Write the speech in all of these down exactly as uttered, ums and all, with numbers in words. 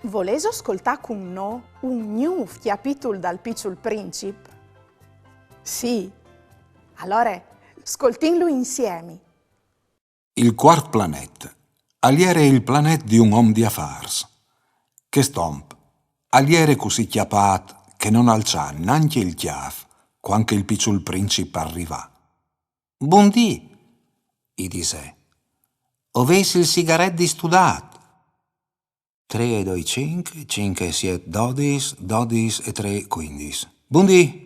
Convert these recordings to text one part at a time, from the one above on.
Volêso scoltâ cun nô un gnûf cjapitul dal Piçul Princip? Sì? Alore, scoltìnlu insiemi. Il cuart planet al jere il planet di un om di afârs. Chest om al jere cussì cjapât che nol alçà nancje il cjâf cuant che il Piçul Princip al rivà. «Bundì», i disè. «O vês il sigaret distudât?» Trê e doi cinc, cinc e siet dodis, dodis e trê cuindis. «Bundì!»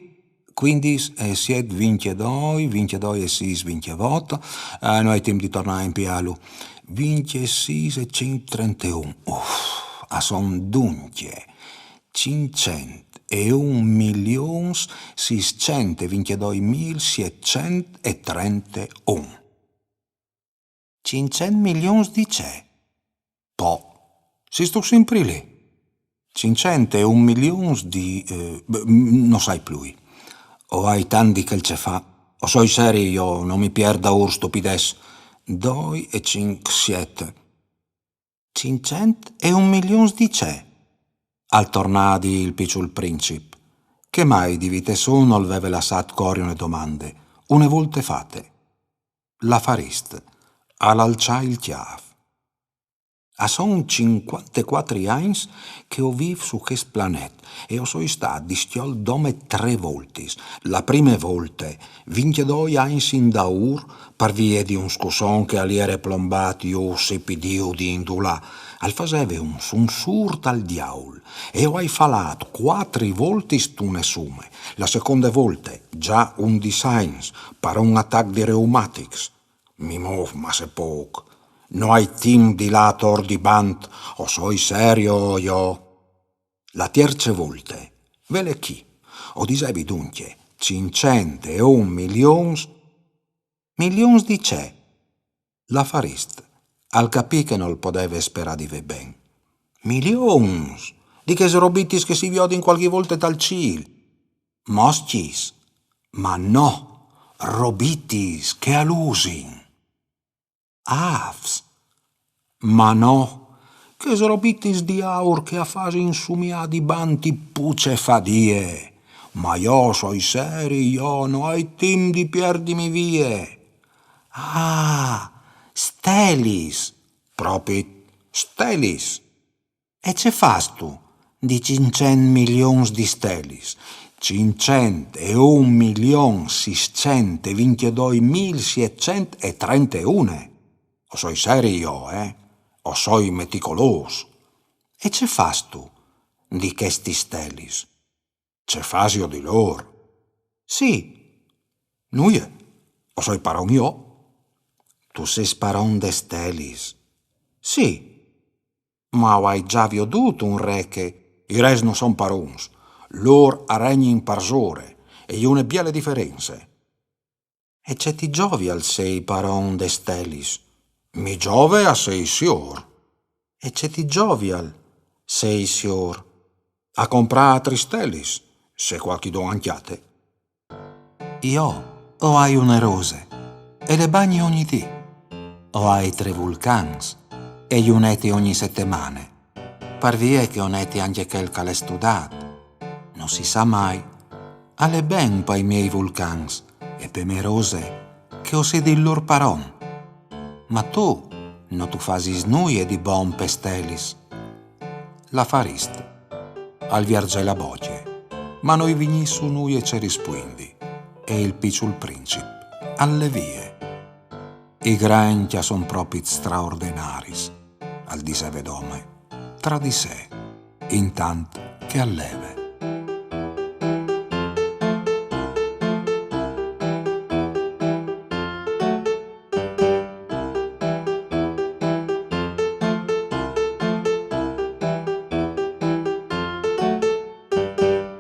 Cuindis e siet vincjedoi, vincjedoi e sîs vincjevot. Eh, no ai timp di tornâ a impiâlu. Vincjesîs e cinc trenteun. Uf, a son duncje cinccent e un milions sîscent e vincjedoi mil sietcent e trenteun. Cinccent milions di ce? Po, sêstu simpri lì? Cinccent e un milions di, eh, beh, mm, no sai plui. O ai tant di chel ce fâ. O soi seri jo, no mi piert daûr stupidês. Doi e cinc siet. Cinccent e un milions di ce? Al tornà a dî il Piçul Princip, che mai di vite sô nol veve lassât cori une domande, une volte fate. L'afarist al alçà il cjâf. A son cincuantecuatri agns che o vîf su chest planet e o soi stât discjolt dome trê voltis. La prime volte, vincjedoi agns indaûr, par vie di un scusson che al jere plombât jù si pi Diu di indulà. Al faseve un sunsûr dal diaul e o ai falât cuatri voltis tune sume. La seconde volte, za undis agns, par un atac di reumatics. Mi môf masse pôc. No ai timp di lâ ator di bant, o soi serio jo. La tierce volte, vele chi, o disevi duncje, cinccent e un milions. Milions di ce? L'afarist al capì che nol podeve sperâ di vê ben. Milions! Di chês robitis che si viodin cualchi volte tal cîl. Moscjis? Ma no, robitis che a lusin. Âfs? Ma no, chês robitis di aur che a fasin sumiâ di bant i pucefadie. Ma jo o soi seri, jo no ai timp di pierdimi vie. Ah, stelis, propit, stelis. E ce fâstu di cinccent milions di stelis? Cinccent e un milions sîscent e vincjedoi mil sietcent e trenteun. O soi seri jo, eh? O soi meticolôs. E ce fâstu di chestis stelis? Ce fasio di lôr? Sì. Nuie, o soi paron jo. Tu sês paron des stelis? Sì. Ma o ai za viodût un re che, i res no son parons. Lôr a regnin parsore, e je une biele diference. E ce ti zovial se i paron des stelis? Mi zove a sei siôr. E ce ti zovial se i siôr? A comprâ atris stelis, se cualchidun a 'nd cjate. Jo o ai une rose, e le bagni ogni dì. O ai trê vulcans, e ju neti ogni setemane. Par vie che o neti ancje chel che al è studât. No si sa mai. Al è ben pai miei vulcans e pe mê rose che o sedi il lôr paron. Ma tu no tu fasis nuie di bon pes stelis. L'afarist al vierzè la bocje, ma no i vignì sù nuie ce rispuindi, e il piçul princip al lè vie. I grancj a son propit straordenaris, al diseve dome, tra di se, intant che al leve.